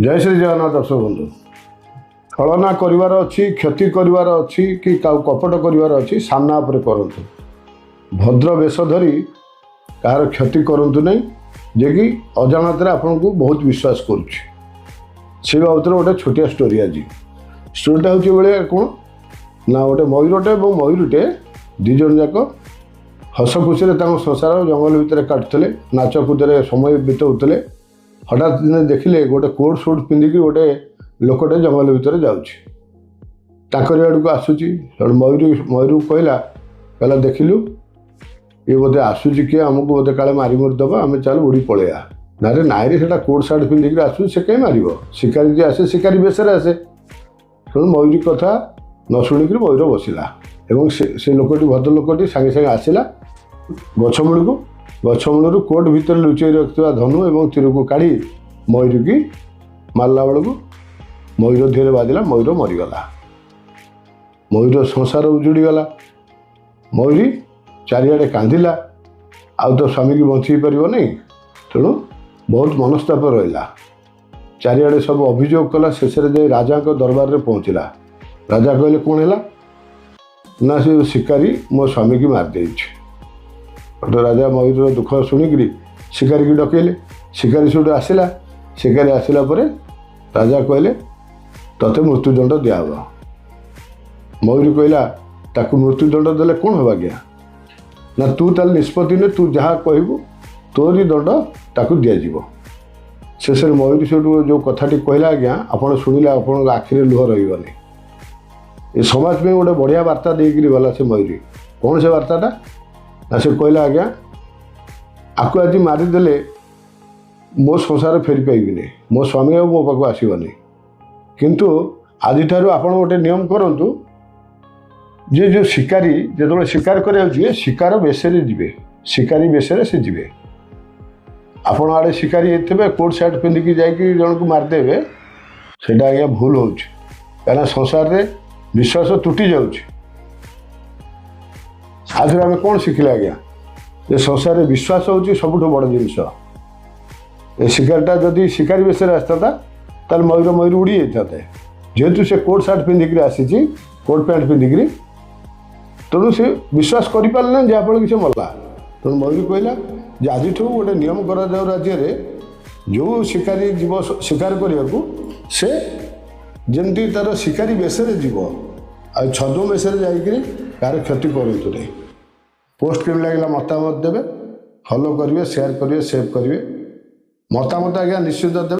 ଜୟ ଶ୍ରୀ ଜଗନ୍ନାଥ ଦର୍ଶକ ବନ୍ଧୁ। ଛଳନା କରିବାର ଅଛି, କ୍ଷତି କରିବାର ଅଛି କି କାଉ କପଟ କରିବାର ଅଛି, ସାମ୍ନା ଉପରେ କରନ୍ତୁ। ଭଦ୍ର ବେଶ ଧରି କାହାର କ୍ଷତି କରନ୍ତୁ ନାହିଁ, ଯେ କି ଅଜାଣତରେ ଆପଣଙ୍କୁ ବହୁତ ବିଶ୍ୱାସ କରୁଛି। ସେ ବାବଦରେ ଗୋଟେ ଛୋଟିଆ ଷ୍ଟୋରି ଆଜି। ଷ୍ଟୋରିଟା ହେଉଛି ଭଳିଆ କ'ଣ ନା, ଗୋଟେ ମୟୂରଟେ ଏବଂ ମୟୂରୀଟେ ଦୁଇ ଜଣ ଯାକ ହସ ଖୁସିରେ ତାଙ୍କ ସଂସାର ଜଙ୍ଗଲ ଭିତରେ କାଟୁଥିଲେ, ନାଚ କୁଦରେ ସମୟ ବିତାଉଥିଲେ। ହଠାତ୍ ଦିନେ ଦେଖିଲେ ଗୋଟେ କୋଟ୍ ସୁଟ୍ ପିନ୍ଧିକି ଗୋଟେ ଲୋକଟେ ଜଙ୍ଗଲ ଭିତରେ ଯାଉଛି, ତାଙ୍କରି ଆଡ଼କୁ ଆସୁଛି। ତେଣୁ ମୟୂରୀ ମୟୂରକୁ କହିଲା, "ଦେଖିଲୁ, ଇଏ ବୋଧେ ଆସୁଛି କିଏ, ଆମକୁ ବୋଧେ କାଳେ ମାରି ମୁରି ଦେବ, ଆମେ ଚାଲ ଉଡ଼ି ପଳେଇବା।" ନାରେ ନାଇଁରେ, ସେଇଟା କୋଟ୍ ସାର୍ଟ ପିନ୍ଧିକିରି ଆସୁଛି, ସେ କାହିଁ ମାରିବ? ଶିକାରୀ ଯିଏ ଆସେ, ଶିକାରୀ ବେଶରେ ଆସେ। ତେଣୁ ମୟୂରୀ କଥା ନ ଶୁଣିକିରି ମୟୂର ବସିଲା ଏବଂ ସେ ଲୋକଟି, ଭଦ୍ରଲୋକଟି ସାଙ୍ଗେ ସାଙ୍ଗେ ଆସିଲା ଗଛ ମୂଳକୁ। ଗଛ ମୂଳରୁ କୋଟ୍ ଭିତରେ ଲୁଚେଇ ରଖିଥିବା ଧନୁ ଏବଂ ତୀରକୁ କାଢ଼ି ମୟୂରୀକି ମାରିଲା ବେଳକୁ ମୟୂର ଦେହରେ ବାଜିଲା, ମୟୂର ମରିଗଲା। ମୟୂର ସଂସାର ଉଜୁଡ଼ିଗଲା। ମୟୂରୀ ଚାରିଆଡ଼େ କାନ୍ଦିଲା, ଆଉ ତ ସ୍ୱାମୀକି ବଞ୍ଚେଇ ପାରିବନି। ତେଣୁ ବହୁତ ମନସ୍ତାପ ରହିଲା। ଚାରିଆଡ଼େ ସବୁ ଅଭିଯୋଗ କଲା। ଶେଷରେ ଯାଇ ରାଜାଙ୍କ ଦରବାରରେ ପହଞ୍ଚିଲା। ରାଜା କହିଲେ, "କ'ଣ ହେଲା?" ନା, ସେ ଶିକାରୀ ମୋ ସ୍ୱାମୀକି ମାରିଦେଇଛି। ଗୋଟେ ରାଜା ମୟୂରର ଦୁଃଖ ଶୁଣିକିରି ଶିକାରୀକି ଡକେଇଲେ। ଶିକାରୀ ସେଠୁ ଆସିଲା। ଶିକାରୀ ଆସିଲା ପରେ ରାଜା କହିଲେ, "ତୋତେ ମୃତ୍ୟୁଦଣ୍ଡ ଦିଆହେବ।" ମୟୂରୀ କହିଲା, "ତାକୁ ମୃତ୍ୟୁଦଣ୍ଡ ଦେଲେ କ'ଣ ହେବ ଆଜ୍ଞା?" ନା, ତୁ ତାହେଲେ ନିଷ୍ପତ୍ତି ନେ, ତୁ ଯାହା କହିବୁ ତୋରି ଦଣ୍ଡ ତାକୁ ଦିଆଯିବ। ଶେଷରେ ମୟୂରୀ ସେଠୁ ଯେଉଁ କଥାଟି କହିଲା ଆଜ୍ଞା, ଆପଣ ଶୁଣିଲେ ଆପଣଙ୍କ ଆଖିରେ ଲୁହ ରହିବନି। ଏ ସମାଜ ପାଇଁ ଗୋଟେ ବଢ଼ିଆ ବାର୍ତ୍ତା ଦେଇକିରି ଗଲା ସେ ମୟୂରୀ। କ'ଣ ସେ ବାର୍ତ୍ତାଟା? ନା, ସେ କହିଲା, "ଆଜ୍ଞା, ଆକୁ ଆଜି ମାରିଦେଲେ ମୋ ସଂସାର ଫେରି ପାଇବିନି, ମୋ ସ୍ୱାମୀ ଆଉ ମୋ ପାଖକୁ ଆସିବନି। କିନ୍ତୁ ଆଜିଠାରୁ ଆପଣ ଗୋଟେ ନିୟମ କରନ୍ତୁ ଯେ ଯେଉଁ ଶିକାରୀ ଯେତେବେଳେ ଶିକାର କରିବାକୁ ଯିବେ, ଶିକାର ବେଶରେ ଯିବେ, ଶିକାରୀ ବେଶରେ ସେ ଯିବେ। ଆପଣ ଆଡ଼େ ଶିକାରୀ ହେଇଥିବେ, କୋଟ୍ ସାର୍ଟ ପିନ୍ଧିକି ଯାଇକି ଜଣକୁ ମାରିଦେବେ, ସେଇଟା ଆଜ୍ଞା ଭୁଲ ହେଉଛି। କାହିଁକିନା ସଂସାରରେ ବିଶ୍ୱାସ ତୁଟି ଯାଉଛି।" ଆଜିରେ ଆମେ କ'ଣ ଶିଖିଲେ ଆଜ୍ଞା? ଯେ ସଂସାରରେ ବିଶ୍ୱାସ ହେଉଛି ସବୁଠୁ ବଡ଼ ଜିନିଷ। ଏ ଶିକାରୀଟା ଯଦି ଶିକାରୀ ବେଶରେ ଆସିଥାନ୍ତା, ତାହେଲେ ମୟୂର ମୟୂର ଉଡ଼ି ଯାଇଥାନ୍ତେ। ଯେହେତୁ ସେ କୋଟ୍ ସାର୍ଟ ପିନ୍ଧିକିରି ଆସିଛି, କୋଟ୍ ପ୍ୟାଣ୍ଟ ପିନ୍ଧିକିରି, ତେଣୁ ସେ ବିଶ୍ୱାସ କରିପାରିଲେନି, ଯାହାଫଳରେ କି ସେ ମଲା। ତେଣୁ ମୟୂରୀ କହିଲା ଯେ ଆଜିଠୁ ଗୋଟେ ନିୟମ କରାଯାଉ ରାଜ୍ୟରେ, ଯେଉଁ ଶିକାରୀ ଯିବ ଶିକାର କରିବାକୁ, ସେ ଯେମିତି ତାର ଶିକାରୀ ବେଶରେ ଯିବ ଆଉ ଛଦ୍ମ ବେଶରେ ଯାଇକରି କାହାର କ୍ଷତି କରନ୍ତୁ ନାହିଁ। ପୋଷ୍ଟ କେମିତି ଲାଗିଲା ମତାମତ ଦେବେ, ଫଲୋ କରିବେ, ସେୟାର କରିବେ, ସେଭ୍ କରିବେ। ମତାମତ ଆଜ୍ଞା ନିଶ୍ଚିତ ଦେବେ।